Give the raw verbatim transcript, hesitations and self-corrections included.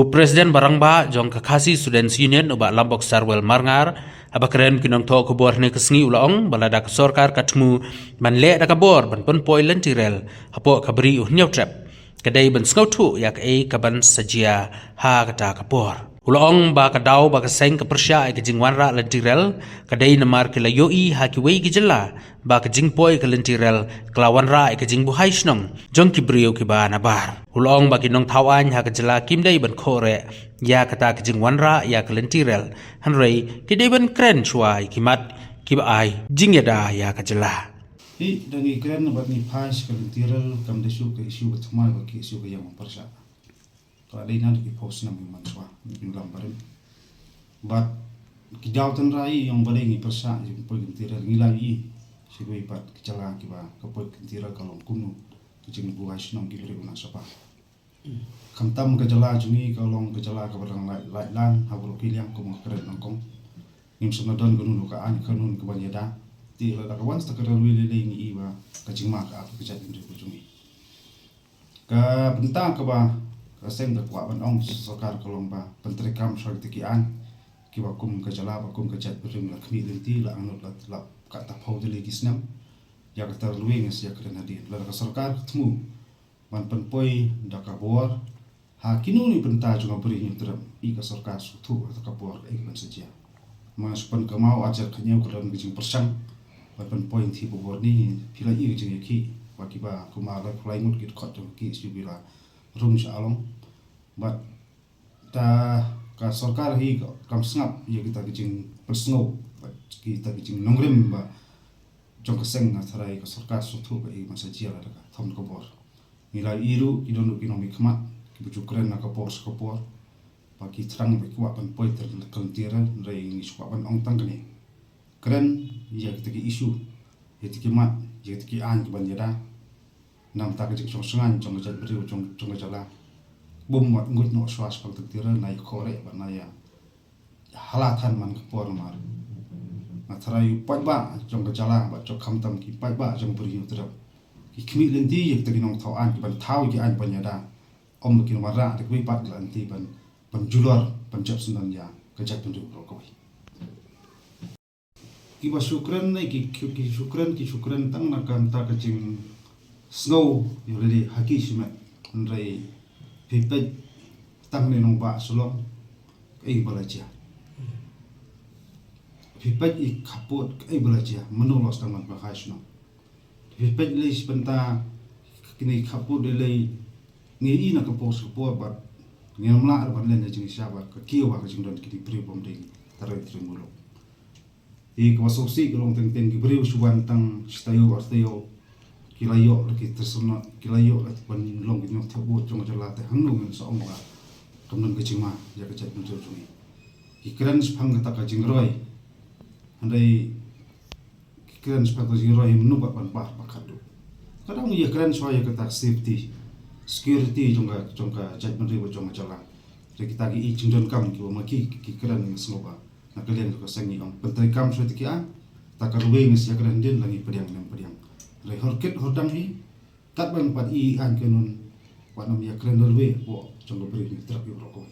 U President ba rangbah jong ka Khasi Students Union, u Bah Lambok Sarwel Marngar, haba kren bad ki nongthoh khubor hynne ka sngi, u la ong ba lada ka sorkar ka thmu ban leh da ka bor ban pynpoi lynti rel hapoh ka Bri u Hynñiewtrep, ka dei ban sngewthuh ïa kaei kaban sa jia ha kata ka por. U la ong ba ka daw ba ka seng ka pyrshah ïa ka jingwanrah lynti rel ka dei namar ki la ïohi ha kiwei ki jylla ba ka jingpoi ka lynti rel ka la wanrah ïa ka jingbuhai shnong jong ki briew kiba nabar. U la ong ba ki nongthaw aiñ ha ka jylla kim dei ban khohreh ïa kata ka jingwanrah ïa ka lynti rel, hynrei ki dei ban kren shuwa ïa ki mat kiba ai jingïada ïa ka jylla. Hi, da ngi kren bad ngi phai sha ka lynti rel, kam dei shuh ka issue ba thymmai bad ka issue ka ïeng pyrshah. Ka la dei na da ki phew snem mynshwa, ngi pynlam barim. Bad ki daw tynrai ïong ba dei ngi pyrshah ïa ka poi ka lynti rel, ngi la ïohi sha kiwei pat ki jylla kiba ka poi ka lynti rel ka long kumno, ka jingbuhai shnong ki briew na shapa. Khamtam ka jylla jong ngi ka long ka jylla kaba dang lait, lait lang ha baroh ki liang, kum nga kren nyngkong. Ngim shym la don kano kano ka aiñ ka kainun kaban ïada. Te lada ka wan sa ka railway lei lei ngi i ba ka jingma ka ap ka jaitbynriew ka jong ngi. Ka bynta kaba ka seng ka kwah ban ong sha sorkar ka long ba pyntreikam shuwa kita ki aiñ kiba kum ka jylla, ba kum ka jaitbynriew ngi la khmih lynti, la angnud, la, la katto phew tylli ki snem. Ïa kata ruh ngi sa ïakren hadien. Lada ka sorkar ka thmu ban pynpoi da ka bor ha kino kino ki bynta jong ka Bri Hynñiewtrep, i ka sorkar sngewthuh ha kata ka por kaei kaban sa jia. Mynta shu pynkynmaw arhajar khathynñiew ka don ka jingpyrshang ban pynpoi lynti bor, ni phi la i ka jingïakhih ba kiba kumba laiphew lai ngut ki dkhot jong ka KSU ki la rung sha Along. Bad ta ka sorkar hi ka, kam sngap ïa kita ki jingpynsngew bad kita ki jingnongrim ba jong ka seng. Nga tharai ka sorkar sngewthuh ba i man sa jia lada ka thom ka bor. Ngi la i ruh ki don ruh ki nongmihkhmat kiba ju kren na ka por sha ka por ba ki thrang ba ki kwah ban poi ter ka lynti rel, hynrei ngi shu kwah ban ong tang kane. Kren ïa kita ki issue, ïa kita ki mat, ïa kita ki aiñ kiban ïada. Namar ka jingshong shngaiñ jong ka jaitbynriew, jong, jong ka jylla. Bym wat nguid noh shuwa shaphang ka lynti rel, na ïa khohreh bad na ïa hala than man ka por namar nga tharai u paidbah jong ka jylla bad jong, khamtam ki paidbah jong Bri Hynñiewtrep, ki khmih lynti ïa kita ki nongthaw aiñ kiban thaw ïa ki aiñ ban ïada. Ym ba kin wanrah da kiwei pat, ki la lynti ban, ban julor, ban jop syndon ïa ka jaitbynriew baroh kawei. Kiba shu kren ne ki, ki, ki shu kren, ki shu kren tang na ka bynta ka jingsngew ïa lade ha ki shimet. Hynrei phi peit tang ne nongbah Shillong, kaei ba la jia. Phi peit i khappud, kaei ba la jia, mano la sdang ban pynhai shnong. Phi peit lei shi bynta kine ki khappud, lei lei ngi i na ka por sha ka por bad ngim lah ruh ban len ïa jingshisha bad ka kiew ha ka jingdon kine ki briew bym dei trai trai muluk. Te kaba sngewsih ka long teng teng ki briew shu wan tang shi taïew ar taïew, ki la ïoh la ki tyrshang, ki la ïoh la ban long ki nongthep vote jong ka jylla, te hangno ngin sa ong ba kam don ka jingma ïa ka jaitbynriew jong ngi. Ki kren shaphang kata ka jingroi, hynrei ki kren shaphang ka jingroi, mano ba ban bah ba khatduh. Ka dang ïa kren shuwa ïa kata safety, security jong ka, jong ka jaitbynriew, jong ka jylla. Hynrei kita ki i jingdonkam kiba ma ki, ki kren, ngi sngewbha na ka liang ka seng ngi ong pyntreikam shuwa kita ki aiñ. Ta ka ruwei ngi sa ïakren hadien, la ngi pdiang ne ym pdiang. Hynrei hor kit hor dang hi, katba ngi pat i aiñ kainun, wat nym ïakren ruwei hapoh jong ka Bri Hynñiewtrep ïa baroh kawei.